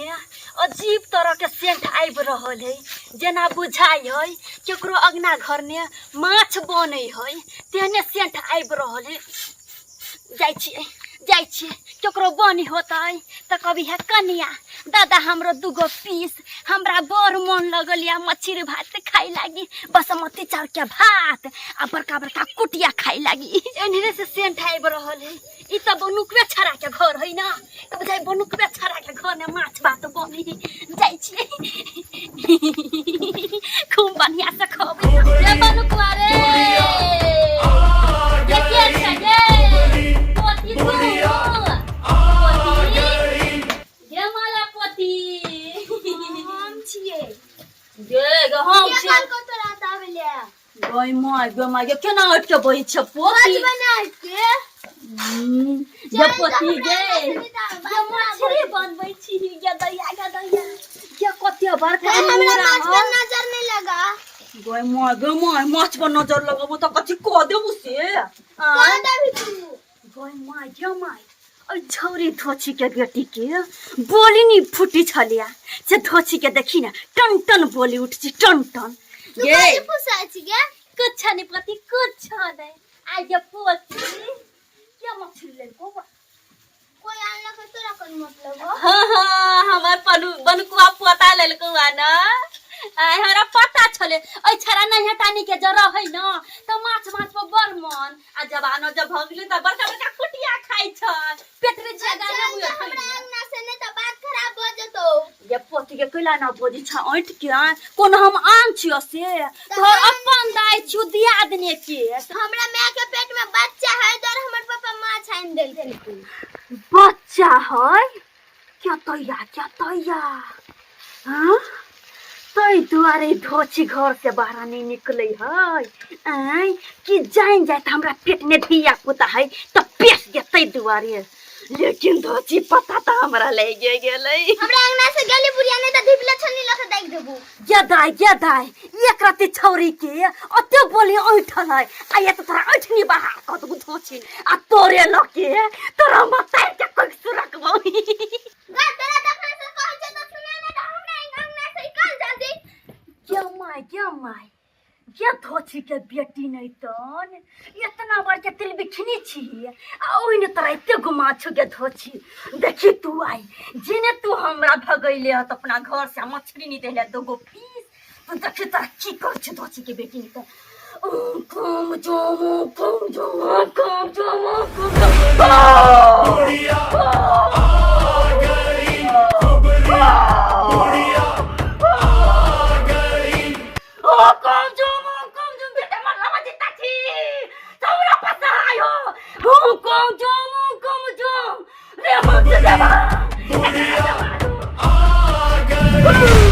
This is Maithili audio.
ने अजीब तरह के सेंट आबि रहल है, जेना बुझाइ है केकरो अगना घर ने माछ बनै है तेहने सेंट आबि रहल है। जाइ छियै जाइ छियै, केकरो बनी होतै तऽ कभी है कनिया दादा हमरो दूगो पीस, हमरा बड़ मन लगल या मछली भात खाइ लागी, बासमती चाउर के भात आ बड़का बड़का कुटिया खाइ लागी। एन्हरे से सेंट आबि रहल है। ई तऽ बनुकबे छड़ा के घर है ना, तऽ बुझाइ बनुकबे छड़ा के घर में माछ भात बनी। जाइ छियै, खूब बढ़िया से खबै। रे बनुकवा रे, ये के छै गे? पोती तू पोती गे, माला पोती। हम छियै। गे गे, हम के छियै। कहलकौ तोरा तऽ आबै ले? गय माय, गय माय, गे केना अटके बही छै पोती? बचबे नहि के। गे पोती गे, गे मछली बनबै छी गे दैया, गे दैया, गे कते बड़का हमरा मुरा माछ हौ। पर नजर नहीं लगा। गय माय, गय माय, माछ पर नजर लगबो तऽ कथी कऽ देबू से? कह देबही तू। गय माय, गे माय, ओहि छौरी धोछी के बेटी के बोली नी फूटी छलिया से धोछी के देखी ने टन टन बोली उठ छी टन टन। तू गे कथी फुसाइ छी गे? कुछ नहीं पति, कुछ नहीं। आ ये पोती क्या मछली लेलको? कोई आनलक है तोरा कोन मतलब हो? हाँ हाँ, हमर पनु बनकुआ पोता लेलको आ न, आ हमरा पता छले ओइ छड़ा नहीं हटानी के जरा है न त माछ माछ पर बड़ मन आ जवानो जब भऽ गेलै त बड़का बड़का कुटिया खाइ छ, पेट में जगह चल न हुए। जा हमरा अंगना से, नहीं त बात खराब भ जेतौ। ये पोती के कैला न बजै छ ऐंठ के? कोनो हम आन छियो से तोहर अपन दाय छियो दियादने के। हमरा माय के पेट में बच्चा है दर हमर पापा माछ आनि देलखिन। बच्चा है क्या तैया, क्या तैया? हाँ, तै दुआरे धोची घर से बाहर नहीं निकले है। आय कि जान जाए त हमरा पेट में धिया पुता है त पेश दे तै दुआरे, लेकिन धोची पता त हमरा ले गेलै। हमरा अंगना से गेली बुढ़िया, नहीं त धिपले छन्नी लके दागि देबू। गे दाय, गे दाय, एक राति छौरी के ओते बोली ऐठल है आ ये त तोरा ऐठनी बाहर कऽ देबू धोची आ तोरे लके तोरा मतार के कोइ सुरकबौ। गा तोरा तखन से कहै छै त सुनै नै त हमरा अंगना से निकल जल्दी। गे my, गे my, गे धोछी के बेटी नहीं तन इतना बड़ के तिल बिखनी छी आ ओहि ने तोरा एते गुमा छु। गे धोछी, देखी तू आई जेने तू हमरा भगैले हत अपना घर से, मछली नहीं देले दोगो पीस, तू देखी तोरा की कर छु धोछी के बेटी। नहीं त कम जमो कम जमो कम जमो कम बुढ़िया आ गई, खुबरी बुढ़िया आ गई। ओ कम जमो कम जम बेटा मरला जिता छी तोरा पता आयो। ओ कम जमो कम जम रे हम देबा। बुढ़िया आ गई।